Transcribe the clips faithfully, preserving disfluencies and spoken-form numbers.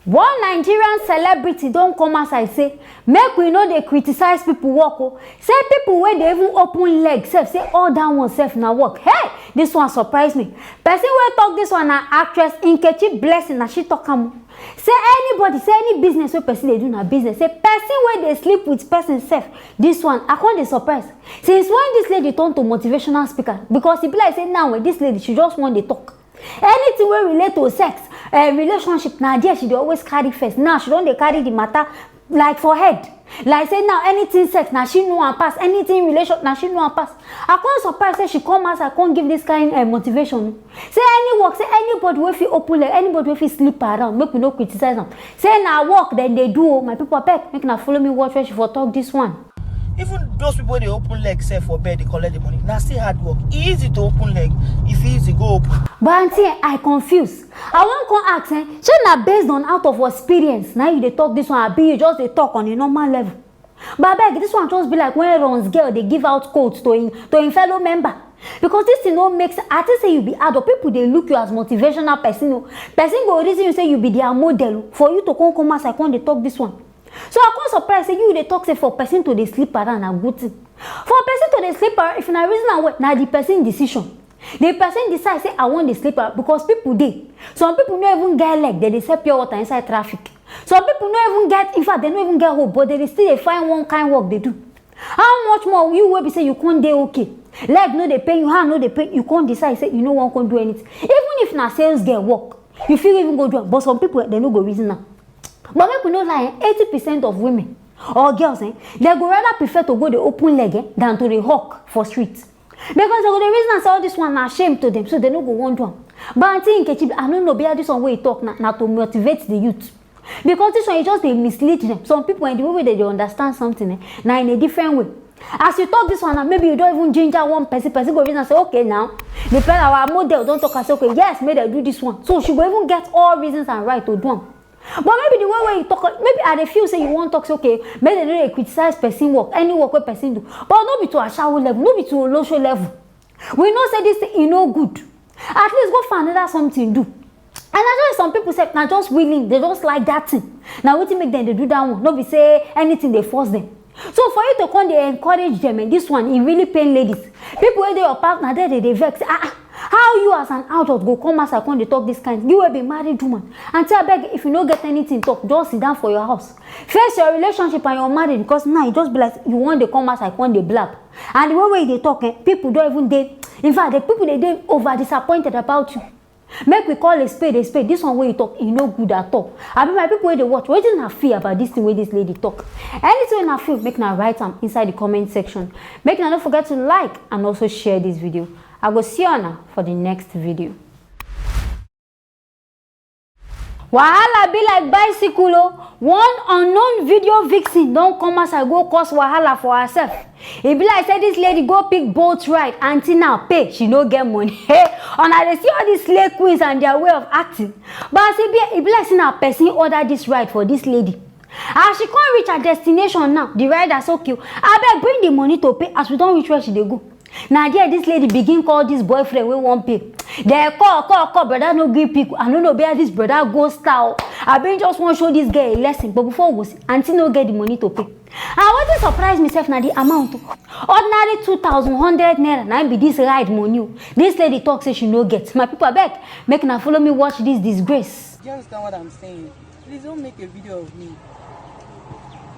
One Nigerian celebrity don come outside say make we no dey criticize people work o. Say people wey dey even open leg sef, say all that one sef na work. Hey, this one surprise me. Person wey talk this one na actress Nkechi Blessing, na she talk am o. Say anybody, say any business wey person dey do na business. Say person wey dey sleep with person sef, this one, I come dey surprise. Since when this lady turn to motivational speaker? Because e be like say now, eh, this lady, she just wan dey talk. Anything wey relate to sex, eh, relationship, na there she dey always carry first. Now she don dey carry the matter, like, for head. Like say now anything sex, na she know am pass. Anything relation, na she know am pass. I come surprise say she come outside come give this kind, eh, motivation. Say any work, say anybody wey fit open leg, anybody wey fit sleep around, make we no criticize am. Say na work dem dey do o, my people, abeg, make una follow me watch where she for talk this one. Even those people wey dey open leg sef for bed dey collect the money, na still hard work. E easy to open leg, if e easy, go open. But aunty, eh, I confuse. I wan come ask, eh, shey na based on out of experience na you dey talk this one, abi you just dey talk on a normal level? But abeg, this one just be like when Ron's girl dey give out code to him, to him fellow member. Because this thing no make sense. I think say you be adult, people dey look you as motivational person o. Person go reason you say you be their model o, for you to come come outside come dey talk this one. So I come surprise say you dey talk say for person to dey sleep around na good thing. For person to dey sleep around, if na reason am well, na the person decision. The person decide say I wan dey sleep around because people dey. Some people no even get leg, dem dey sell pure water inside traffic. Some people no even get, in fact, dem no even get hope, but dem dey still dey find one kind work dey do. How much more you wey be say you come dey okay? Leg no dey pain you, hand no dey pain you, come decide say you no wan come do anything. Even if na sales girl work, you fit even go do am, but some people, eh, dem no go reason am. But make we no lie, eh, eighty percent of women or girls, eh, dem go rather prefer to go dey open leg, eh, than to dey hawk for street. Because dem go dey reason am say all this one na shame to dem, so dem no go wan do am. But aunty Nkechi, I no know, be this one wey you talk na, na to motivate the youth. Because this one, e just dey mislead them. Some people, eh, the way wey dem dey understand something, eh, na in a different way. As you talk this one now, maybe you don even ginger one person, person go reason am say, okay now, the person, our model don talk am say, okay, yes, make dem do this one. So she go even get all reasons and right to do am. But maybe the way wey you talk, maybe I dey feel say you wan talk say, okay, make dem no dey criticize person work, any work wey person do. But no be to ashawo level, no be to olosho level. We know say this thing, e no good. At least go find another something do. And I know some people sef na just willing, dem just like that thing. Na wetin make dem dey do that one, no be say anything dey force dem. So for you to come dey encourage dem, eh, this one, e really pain ladies. People wey dey your partner, dem dey, dey vex. Ah, ah, how you as an adult go come outside come dey talk this kind? You wey be married woman, aunty, abeg, if you no get anything talk, just sit down for your house. Face your relationship and your marriage, because now e just be like you wan dey come outside come dey blab. And the way wey you dey talk, eh, people don even dey, in fact, the people dey dey over disappointed about you. Make we call a spade a spade. This one wey you talk, e no good at all. Abi my people wey dey watch, wetin una feel about this thing wey this lady talk? Anything una feel, make una write am inside the comment section. Make una no forget to like and also share this video. I go see una for the next video. Wahala be like bicycle o. One unknown video vixen don come outside go cause wahala for herself. E be like say this lady go pick boat ride, aunty now pay, she no get money. Hey, una dey see all these slay queens and their way of acting. But as e be, e be like say na person order this ride for this lady. As she come reach her destination now, the rider say, okay, abeg, bring the money to pay as we don reach where she dey go. Na there this lady begin call this boyfriend wey wan pay. Dem call, call, call, brother no gree pick. I no know where this brother go star o. I been just wan show this girl a lesson, but before we go see, aunty no get the money to pay. And wetin surprise me sef na the amount o. Ordinary two thousand hundred naira na im be this ride money o. This lady talk say she no get. My people, abeg, make una follow me watch this disgrace. Do you understand what I'm saying? Please don't make a video of me.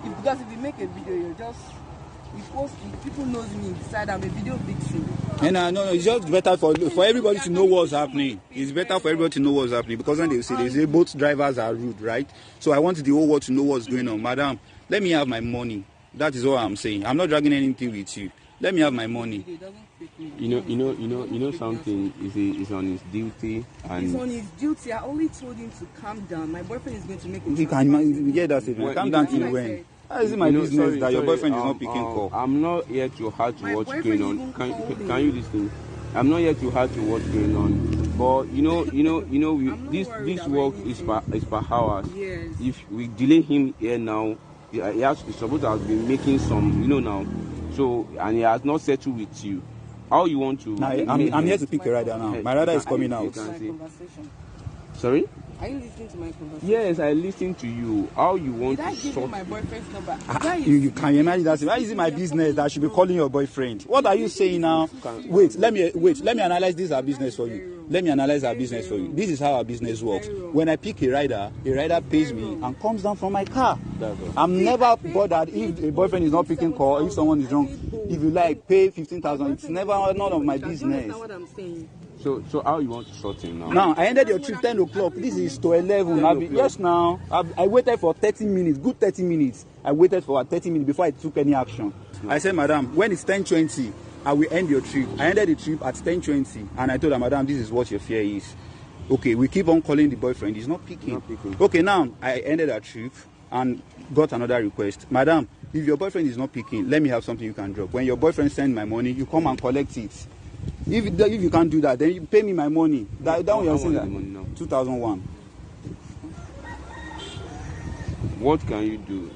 If, because if you make a video, you just, if post, if people knows me beside, I'm a video vixen. And I know it's just better for, for everybody to know what's happening. It's better for everybody to know what's happening, because when they say, they say both drivers are rude, right? So I want the whole world to know what's going on. Madam, let me have my money. That is all I'm saying. I'm not dragging anything with you. Let me have my money. It doesn't fit me. You know, you know, you know, you know something is, is on his duty. And he's on his duty. I only told him to calm down. My boyfriend is going to make a... You can, you get that statement. Calm down till when? How is it my business that your boyfriend is not picking call? I'm not here to hurt to what's going on. Can, can you listen? I'm not here to hurt to what's going on. But you know, you know, you know, we, this, this work is per, is per hours. Yes. If we delay him here now, he, he has, he's supposed to have been making some, you know now. So, and he has not settled with you. How you want to... Nah, I'm, I'm here to pick a rider now. My rider is coming out. Sorry? Are you listening to my conversation? Yes, I listen to you. How you want Did I to give you sort my boyfriend's number? Ah, you, you can you imagine that? Why is it my business that I should be calling your boyfriend? What are you saying now? Wait, let me wait. Let me analyze this our business for you. Let me analyze our business for you. This is how our business works. When I pick a rider, a rider pays me and comes down from my car. That's all. I'm never bothered if a boyfriend is not picking call, if someone is wrong. If you like, pay fifteen thousand. It's never none of my You can business. understand what I'm saying. So, so how you want to sort him now? Now, I ended your trip ten o'clock. This is to eleven. I've been, yes, now. I've, I waited for thirty minutes, good thirty minutes. I waited for thirty minutes before I took any action. I said, "Madam, when it's ten twenty, I will end your trip." I ended the trip at ten twenty, and I told her, "Madam, this is what your fare is." Okay, we keep on calling the boyfriend. He's not picking. Not picking. Okay, now I ended our trip and got another request. "Madam, if your boyfriend is not picking, let me have something you can drop. When your boyfriend send my money, you come and collect it. If if you can't do that, then you pay me my money." That, that one you're How saying much that is the money now? Two thousand one. What can you do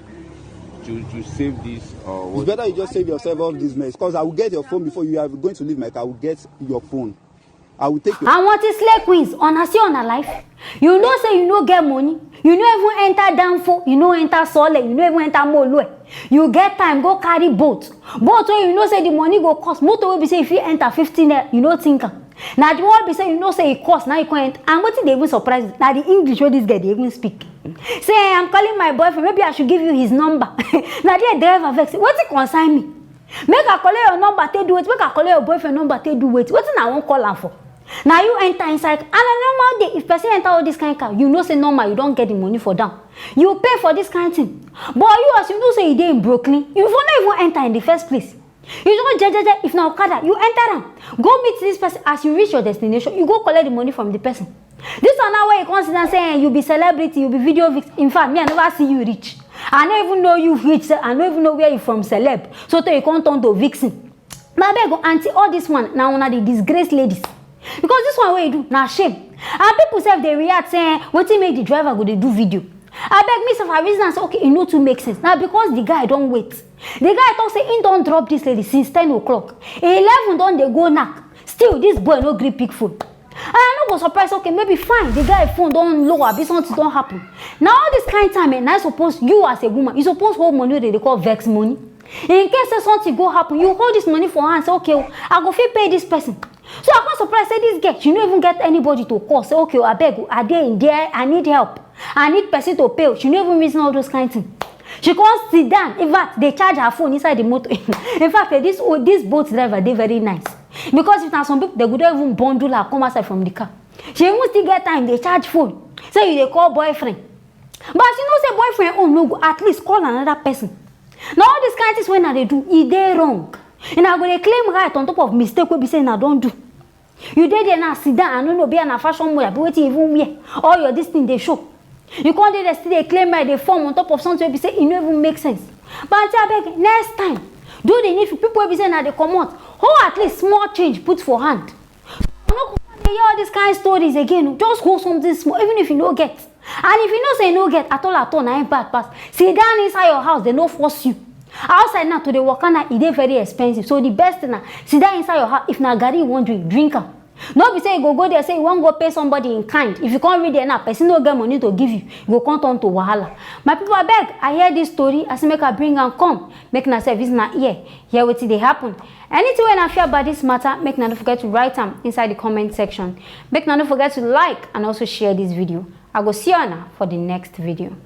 to, to save this? Or what? It's better you just save yourself all this mess, because I will get your phone before you are going to leave my car. I will get your phone. I will take your Àwọn tí slay queens, ọ̀nà sí ọ̀nà life. You know say you no get money. You no even enter Danfo. You no enter Sole. You no even enter Molue. You get time, go carry boat. Boat wey you know say the money go cost. Motor wey be say if you enter fifteen naira, you no think am. Na the one be say you know say e cost, now you come enter. And wetin dey even surprise me, na the English wey this girl dey even speak. Say, "I'm calling my boyfriend. Maybe I should give you his number." Na there driver vex. Wetin concern me? Make I collect your number, take do it. Make I collect your boyfriend number, take do it. Wetin I wan call am for? Na you enter inside. And a normal day, if person enter all this kind car, you know say normal, you don get the money for down. You pay for this kind thing. But you, as you know say you dey in Brooklyn, you for no even enter in the first place. You just jejeje, if na okada, you enter am. Go meet this person. As you reach your destination, you go collect the money from the person. This one now where you come sit and say, "Eh, you be celebrity, you be video vixen." In fact, me, I never see you reach. I no even know you reach. I no even know where you from celeb. So tey you come turn to vixen. But abeg o, aunty, all this one na una dey disgrace ladies. Because this one wey you do na shame. And people sef dey react say, "Eh, wetin make the driver go dey do video?" Abeg, me sef I reason am say, okay, e no too make sense. Na because the guy don wait. The guy talk say he don drop this lady since ten o'clock. Eleven don dey go knack. Still, this boy no gree pick phone. And I no go surprise, okay, maybe fine, the guy phone don low, abi something don happen. Na all this kind time, eh, na suppose you as a woman, you suppose hold money wey dey dey call vex money. In case say something go happen, you hold this money for hand, say, "Okay o, I go fit pay this person." So I come surprise say this girl, she no even get anybody to call. Say, "Okay o, abeg o, I dey in there, I need help. I need person to pay o." She no even reason all those kind thing. She come sit down. In fact, dey charge her phone inside the motor. In fact, eh, this o- this boat driver dey very nice, because if na some people, they go don even bundle her come outside from the car. She even still get time dey charge phone. Say you dey call boyfriend, but as you know say boyfriend own no go, at least call another person. Na all these kind things wey una dey do, e dey wrong. Una go dey claim right on top of mistake wey be say una don do. You dey there now, sit down, I no know, be na fashion model, be wetin you even wear. All your this thing dey show. You come dey there still dey claim right, dey form on top of something wey be say e no even make sense. But aunty, abeg, next time, do the needful. People wey be say una dey comot, hold at least small change put for hand. I no go come dey hear all these kind stories again o. Just hold something small, even if you no get. And if you know say you no get at all at all, na im bad pass. Sit down inside your house, they no force you. Outside now, to dey waka now, e dey very expensive. So the best thing na sit down inside your house. If na garri you wan drink, drink am. No be say you go go there say you wan go pay somebody in kind. If you come reach there now, person no get money to give you, you go come turn to wahala. My people, abeg, I hear this story, I say make I bring am come. Make una sef use una ear hear wetin dey happen. Anything wey una feel about this matter, make una no forget to write am inside the comment section. Make una no forget to like and also share this video. I go see una for the next video.